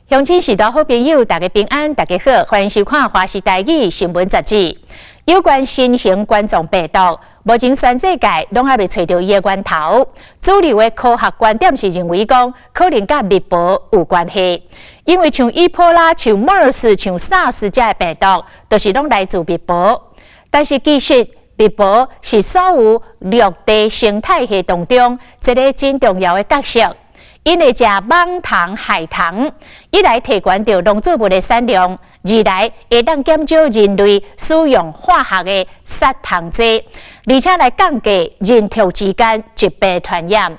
鄉親序大好朋友，大家平安，大家好，歡迎收看《華視台語新聞雜誌》。有關新型冠狀病毒，目前全世界攏猶未揣著伊的源頭。主流的科學觀點是認為講，可能佮蜜婆有關係，因為像伊波拉、像 MERS、像 SARS 這的病毒，都是攏來自蜜婆。但是其實，蜜婆是所有陸地生態系統中一个真重要的角色。𪜶會食蠓蟲、害蟲，一來提懸著農作物的產量，二來會當減少人類使用化學的殺蟲劑，而且來降低人畜之間疾病傳染。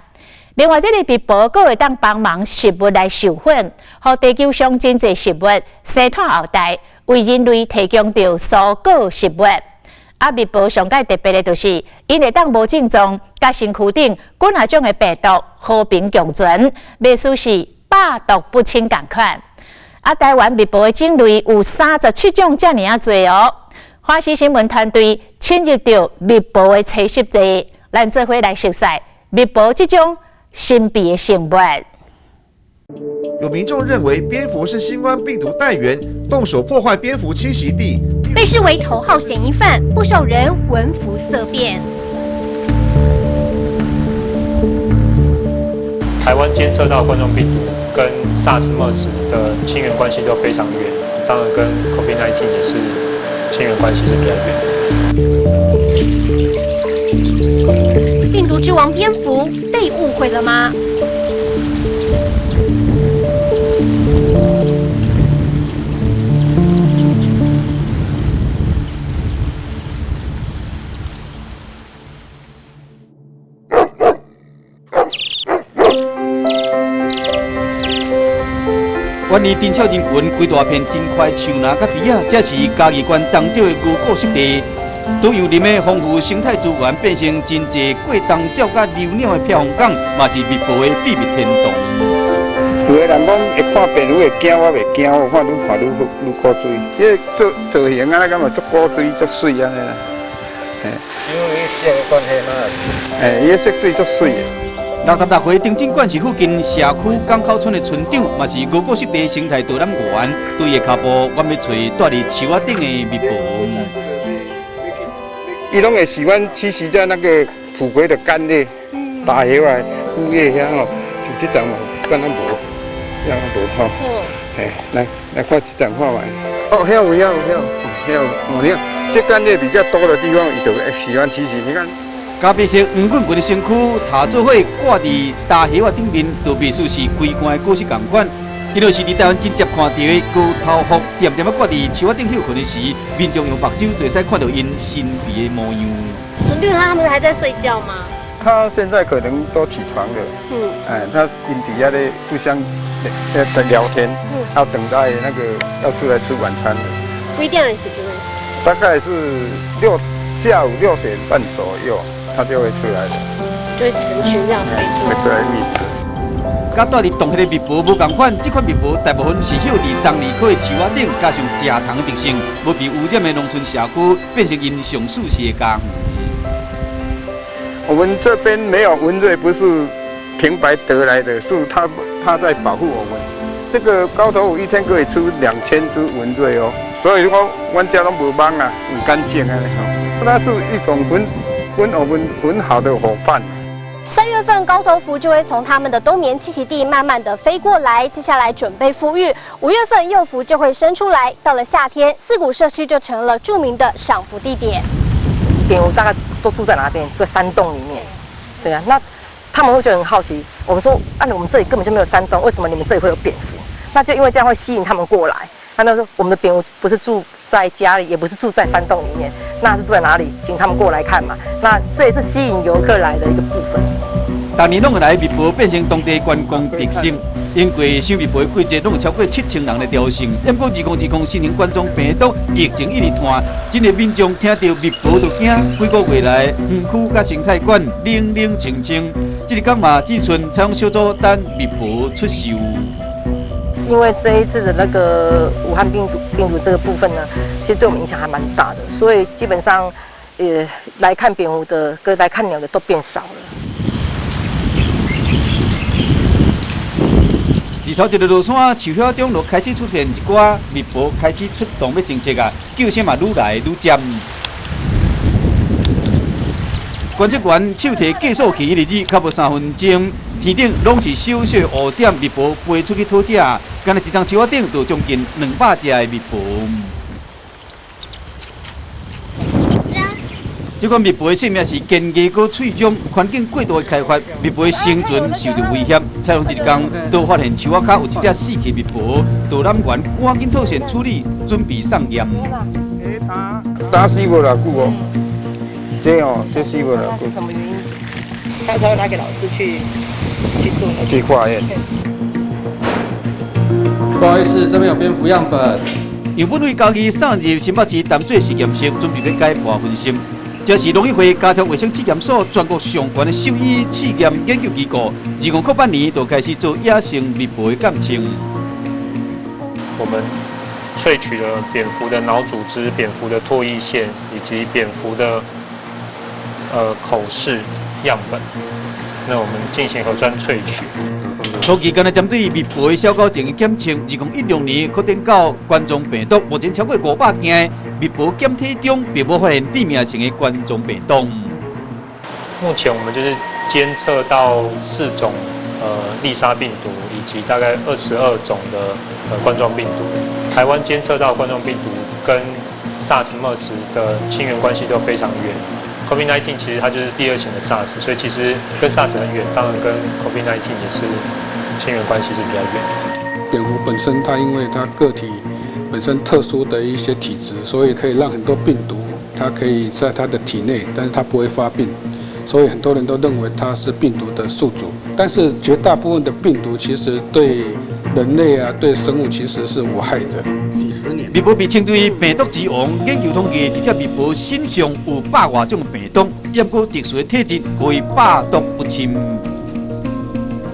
另外，這个蜜婆閣會當幫忙食物來授粉，予地球上真濟食物生湠後代，為人類提供著蔬果食物。啊，蜜婆上蓋特別的就是，𪜶會當無症狀，佮身軀頂幾若種的病毒和平共存，袂輸是百毒不侵仝款。啊，台灣蜜婆的種類有37種遮爾仔濟哦。華視新聞團隊深入著蜜婆的棲息地，咱做伙來熟悉蜜婆這種神秘的生物。有民眾認為蝙蝠是新冠病毒帶源，動手破壞蝙蝠棲息地，被視為頭號嫌疑犯，不少人聞蝠色變。台灣監測到冠狀病毒跟 SARS、MERS 的親緣關係都非常遠，當然跟 COVID-19 也是親緣關係是比較遠。病毒之王蝙蝠被誤會了嗎？遠離人潮人群，規大片真塊樹林佮埤仔，這是嘉義縣東石的牛牯濕地。導遊林的豐富生態資源，變成真濟過冬鳥佮留鳥的避風港，嘛是蜜婆的秘密天堂。有的人講會看蝙蝠會驚，我袂驚，我看愈看愈愈古錐。彼个造造型啊，敢若足古錐、足媠按呢啦。因為色的關係嘛。欸，伊个色水足媠的。66歲丁真縣市附近社區港口村的村長，嘛是牛牯濕地生態導覽員。對伊的跤步，阮欲揣蹛佇樹仔頂的蜜婆。伊攏會喜歡棲息在那個蒲葵的乾葉、大葉啊、枯葉遐吼，像這層嘛，敢若無，遐無吼。嘿，來來看這層看覓。哦，遐有遐有遐有，遐有，哦，你看這乾葉比較多的地方，伊就會喜歡棲息。你看。咖啡色黃滾滾的身軀，踏做伙掛佇大葉仔頂面，就袂輸是規罐的果實仝款。因為是佇台灣真濟看著的高頭蝠，恬恬仔掛佇樹仔頂歇睏的時，民眾用目睭就會使看著𪜶神秘的模樣。孫律他們還在睡覺嗎？他現在可能都起床了。哎，他𪜶底下咧互相在聊天，要等待那個要出來吃晚餐了。幾點的時陣？大概是下午6點半左右。它就會出來的，就會成群這樣飛出來，會出來覓食。佮蹛佇洞彼个蜜婆無仝款，這款蜜婆大部分是歇佇樟櫟科的樹仔頂，加上食蟲的特性，無被污染的農村社區變成𪜶上舒適的家園。我們這邊沒有蚊蚋，不是平白得來的，是它在保護我們。這個高頭蝠一天可以出2000隻蚊蚋哦，所以講阮遮攏無蠓啊，很乾淨啊。那是一種很跟我們很好的夥伴。3月份高頭蝠就會從他們的冬眠棲息地慢慢的飛過來，接下來準備孵育。5月份幼蝠就會生出來，到了夏天，四股社區就成了著名的賞蝠地點。蝙蝠大概都住在哪邊？住在山洞裡面。對啊，那他們會覺得很好奇。我們說，按我們這裡根本就沒有山洞，為什麼你們這裡會有蝙蝠？那就因為這樣會吸引他們過來。那說我們的蝙蝠不是住在家裡，也不是住在山洞裡面，那是住在哪裡？請他們過來看嘛。那這也是吸引遊客來的一個部分。逐年攏會來蜜婆變成當地觀光特色。經過賞蜜婆的季節，攏有超過7000人來朝聖。不過2020新型冠狀病毒疫情一直拖，真濟民眾聽著蜜婆就驚。幾個月來，園區佮生態館冷冷清清。這一工嘛，只賰採訪小組等蜜婆出售。因為這一次的那個武漢病毒這個部分呢，其實對我們影響還蠻大的，所以基本上，來看蝙蝠的跟來看鳥的都變少了。二頭一个落山，樹葉中就開始出現一寡蜜蜂開始出動欲偵測啊，叫聲嘛愈來愈尖。觀測員手提計數器一日較無3分鐘，天頂攏是小小烏點蜜蜂飛出去討食，干焦一叢樹仔頂就將近200隻的蜜蜂。這款蜜蜂的性命是堅毅閣脆弱，環境過度的開發，蜜蜂生存受著威脅。採訪這一工，都發現樹仔跤有一隻死去蜜蜂，導覽員趕緊妥善處理，準備送驗。打死無偌久哦，這哦，這死無偌久。什麼原因？他才會拿給老師去做。去化驗。不好意思，這邊有蝙蝠樣本。樣本對家己送入新北市淡水實驗室，準備欲解剖分析。這是農委會加強衛生試驗所全國上懸的獸醫試驗研究機構，2008年就開始做野生蜜蜂的鑑證。我們萃取了蝙蝠的腦組織、蝙蝠的唾液腺以及蝙蝠的口試樣本，那我們進行核酸萃取。初期干焦針對蜜蜂的小狗進行檢測，2016年確診到冠狀病毒，目前超過500件蜜蜂檢體中，並無發現致命性的冠狀病毒。目前我們就是監測到4種麗莎病毒，以及大概22種的冠狀病毒。台灣監測到冠狀病毒跟 SARS、MERS 的親緣關係都非常遠。COVID-19 其實它就是第二型的 SARS，所以其實跟 SARS 很遠，當然跟 COVID-19 也是親緣關係是比較遠。蝙蝠本身它因為它個體本身特殊的一些體質，所以可以讓很多病毒它可以在它的體內，但是它不會發病，所以很多人都認為它是病毒的宿主。但是絕大部分的病毒其實對人類啊，對生物其實是無害的。蜜蜂被稱為病毒之王，研究統計，這隻蜜蜂身上有百外種病毒，毋過特殊的體質，可以百毒不侵。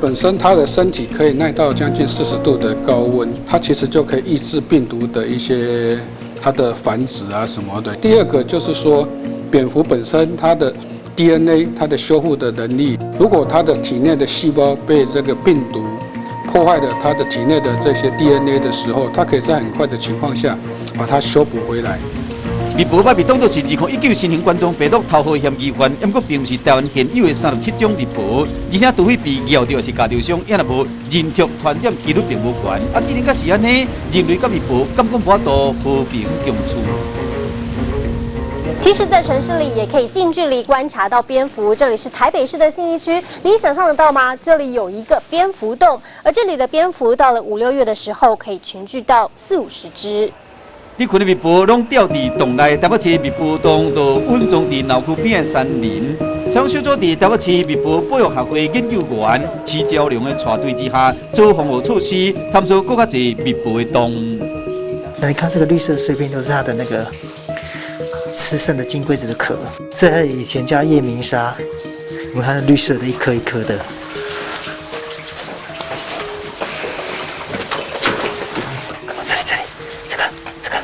本身它的身體可以耐到將近40度的高溫，它其實就可以抑制病毒的一些它的繁殖啊什麼的。第二個就是說，蝙蝠本身它的 DNA 它的修復的能力，如果它的體內的細胞被這個病毒破壞了它的體內的這些 DNA 的時候，它可以在很快的情況下把它修補回來。蜜蜂被當作是2019新型冠狀病毒頭號嫌疑犯，毋過並毋是台灣現有的37種蜜蜂，而且除非被咬著抑是咬著傷，也若無人畜傳染幾率並無懸。啊，既然閣是按呢，人類佮蜜蜂敢講無法度和平共處。其實，在城市裡也可以近距離觀察到蝙蝠。這裡是台北市的信義區，你想象得到嗎？這裡有一個蝙蝠洞，而這裡的蝙蝠到了五六月的時候，可以群聚到四五十隻。這群的蜜蜂攏吊佇洞內，台北市蜜蜂洞就隱藏佇鬧區邊的山林。採訪小組佇台北市蜜蜂保育學會研究員徐昭良的帶隊之下，做防護措施，探索閣較濟蜜蜂的洞。那你看這個綠色碎片，都是它的那個吃剩的金龜子的殼，這它以前叫夜明砂。我們看綠色的一顆一顆的。這裡這裡，這個這個。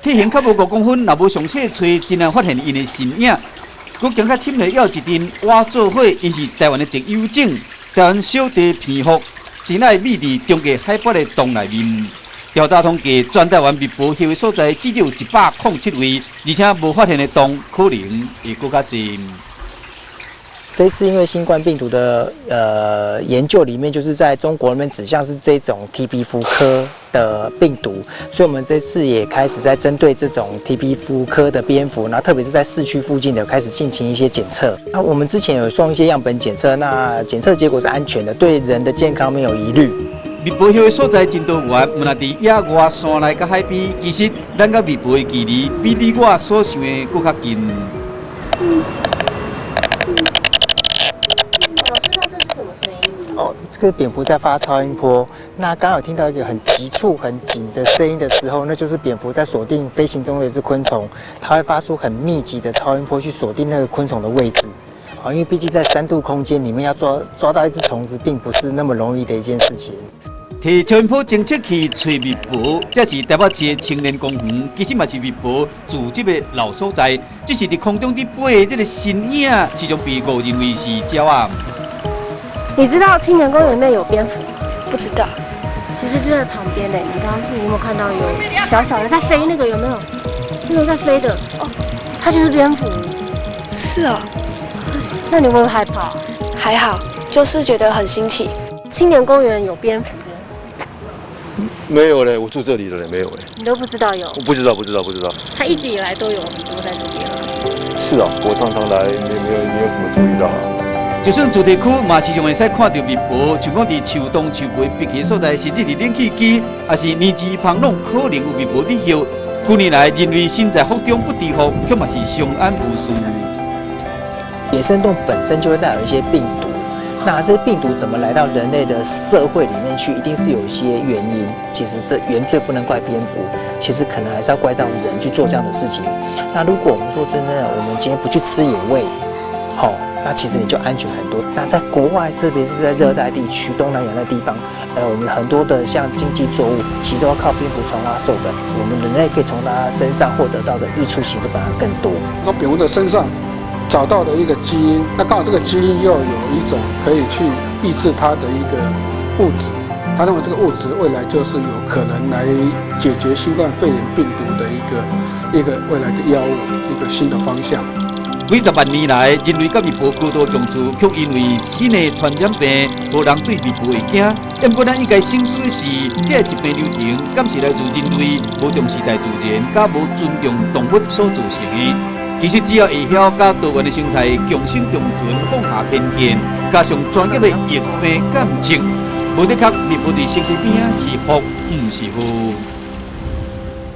體型較無5公分，若無詳細揣，真難發現𪜶的身影。閣行較深的，猶有一陣倚做伙，𪜶是台灣的特有種，台灣小地蝙蝠，真愛覕佇中低海拔的洞內面。調查統計，全台灣蜜蜂歇的所在至少有107位，而且無發現的洞可能會閣較濟。這一次因為新冠病毒的研究裡面，就是在中國那邊指向是這種蹄鼻蝠科的病毒，所以我們這次也開始在針對這種蹄鼻蝠科的蝙蝠，然後特別是在市區附近的開始進行一些檢測。那我們之前有送一些樣本檢測，那檢測結果是安全的，對人的健康沒有疑慮。蜜蜂歇的所在真多元，毋但佇野外山內佮海邊，其實咱佮蜜蜂的距離比你我所想的閣較近。老師，那這是什麼聲音？哦，這個蝙蝠在發超音波。那剛剛有聽到一個很急促、很緊的聲音的時候，那就是蝙蝠在鎖定飛行中的一隻昆蟲，它會發出很密集的超音波去鎖定那個昆蟲的位置。啊，因為畢竟在3度空間裡面要抓到一隻蟲子，並不是那麼容易的一件事情。提超音波偵測器揣蜜蜂，這是台北市的青年公園，其實嘛是蜜蜂聚集的老所在。只是佇空中佇飛的這個身影，時常被誤認為是鳥仔。你知道青年公園裡面有蝙蝠？不知道。其實就在旁邊呢，你剛剛有沒有看到有小小的在飛？那個有沒有？那個在飛的哦，它就是蝙蝠。是哦。那你會不會害怕？還好，就是覺得很新奇。青年公園有蝙蝠的？沒有嘞，我住這裡的嘞，沒有嘞。你都不知道有？我不知道，不知道，不知道。它一直以來都有很多在這邊。是啊，我常常來，沒有什麼注意到。就算住宅區嘛，時常會使看著蜜婆，像講佇樹洞、樹皮閉起所在，甚至是冷氣機，抑是年枝芳攏可能有蜜婆佇歇。幾年來，人類身在福中不知福，卻嘛是相安無事。野生動物本身就會帶有一些病毒，那這些病毒怎麼來到人類的社會裡面去，一定是有一些原因。其實這原罪不能怪蝙蝠，其實可能還是要怪到人去做這樣的事情。那如果我們說真的，我們今天不去吃野味，好，那其實你就安全很多。那在國外，特別是在熱帶地區、東南亞的地方，我們很多的像經濟作物，其實都要靠蝙蝠傳花授粉。我們人類可以從它身上獲得到的益處，其實反而更多。從蝙蝠的身上找到的一個基因，那剛好這個基因又有一種可以去抑制它的一個物質，他認為這個物質未來就是有可能來解決新冠肺炎病毒的一個未來的藥物，一個新的方向。幾十萬年來，人類佮蜜婆高度共處，卻因為新的傳染病，予人對蜜婆會驚。毋過，咱應該省思的是，這个疾病流行，敢是來自人類無重視大自然，佮無尊重動物所造成的？其實，只要會曉佮多元的生態共生共存，放下偏見，加上專業的疫病鑑證，無的確，蜜婆佇身軀邊仔是福，毋是禍。